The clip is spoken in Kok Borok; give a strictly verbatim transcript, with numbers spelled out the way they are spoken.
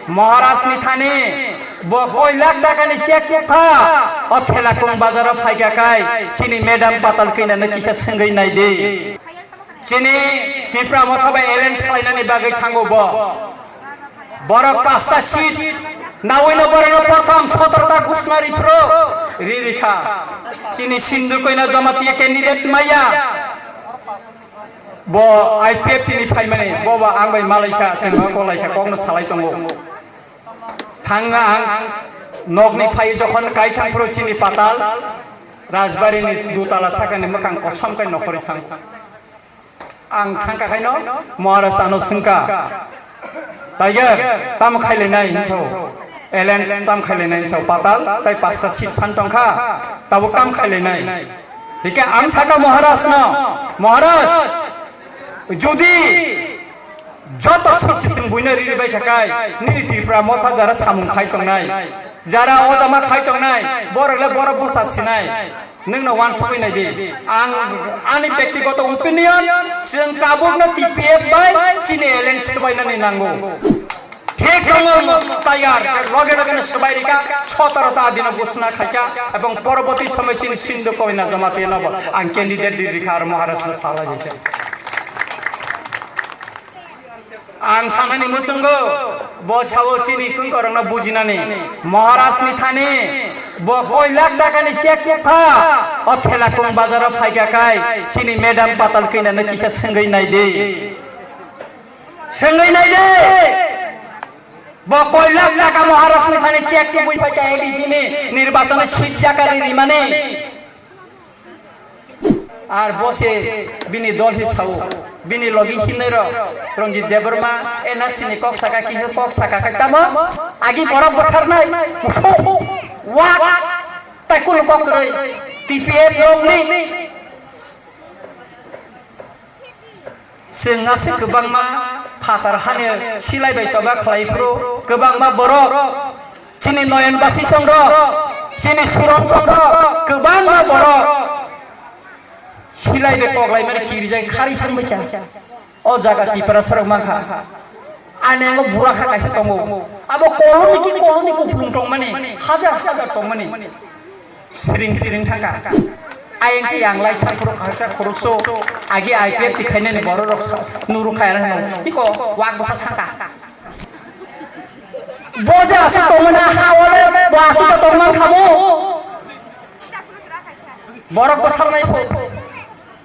Maharaj ni thani bo koi lakh taka ni cheque nukha, o Thelakung bazar o phaikha kai, chini madam Patal Kanya no kisa swngwi nai di. Chini Tipra Motha bai alliance khlainani bagwi thango bo. Borok pasta seat, nawino borokno prothom sotoro ta gusna riphro ri rikha. Chini Sindhu Koina Jamatia candidate maya. Bo I P F T ni phaimani, bo ba ang bai malaikha, chwng no kolaikha, kokno salai tongo. Thangna ang nokni phai jokhon kai thangphuru chini Patal, Rajbari ni dutala sakani mwkhang kosom kai nokhori thang. Ang thangka khaino Maharaj ano swngka, "Tiger, tam khailainai hinso? Alliance tam khailainai hinso? Patal, tai pasta seat san tongkha, tabuk tam khailainai?" Hike ang saka Maharaj no, "Maharaj, jodi joto seat se chwng buino riri bai kha kai, nini Tripura Motha jara samung khai tongnai, jara ojama khai tongnai, borok le borok bwsa sinai." Nwng no uansugwi nai di. Ang ani bektigoto opinion, chwng tabukno T P F bai chini alliance swbainani nango. Thik tongo Tiger, loge loge no swbai rika, sotoro ta dino gusna khaika, ebong poroboti somoy chini Sindhu Koina Jamatia no bo ang candidate di rikha ar Maharaj no salai di. Ang sanani muchungo, bo sao chini kungkorokno bujinani. Maharaj ni thani bo koi lakh taka ni cheque nukha, o Thelakung bazar o phaikha kai, chini madam Patal Kanya no kisa swngwi nai di. Swngwi nai di. Bo koi lakh taka Maharaj ni thani cheque nugwi phaikha A D C ni nirbachon seat jakari rimani. Ar bo se bini dol se sao, bini logi hinoi rok, Ranjit Debbarma, N R C ni kok saka, kisa kok saka, kai tamo, agi borok bwtharnai, musuk, wak, tai kunu kok kwrwi, T P F rok ni. Chwng aswk kwbangma phatar hani silai bai choba khlai phuru kwbangma borok, chini Noyon Basi chwng rok, chini Suron chwng rok, kwbangma borok silai bai koklai mani kirijak khari thang bai cha. O jaga Tiprasa rok mankha. Ani ango bura kha kaisa tongo. Abo koloni ki koloni kupulung tongmani, hajar hajar tongmani. Siring siring thangkha. Ayang ke yang lai thang khorok khaksa khorokso. Agi I P F T khainani borok rok sa, nuru khaya rok no. Iko wak bwsa thangkha. Bo je aswk tongmani ha ole bo aswk tongman khamo. Borok bwtharnai pho.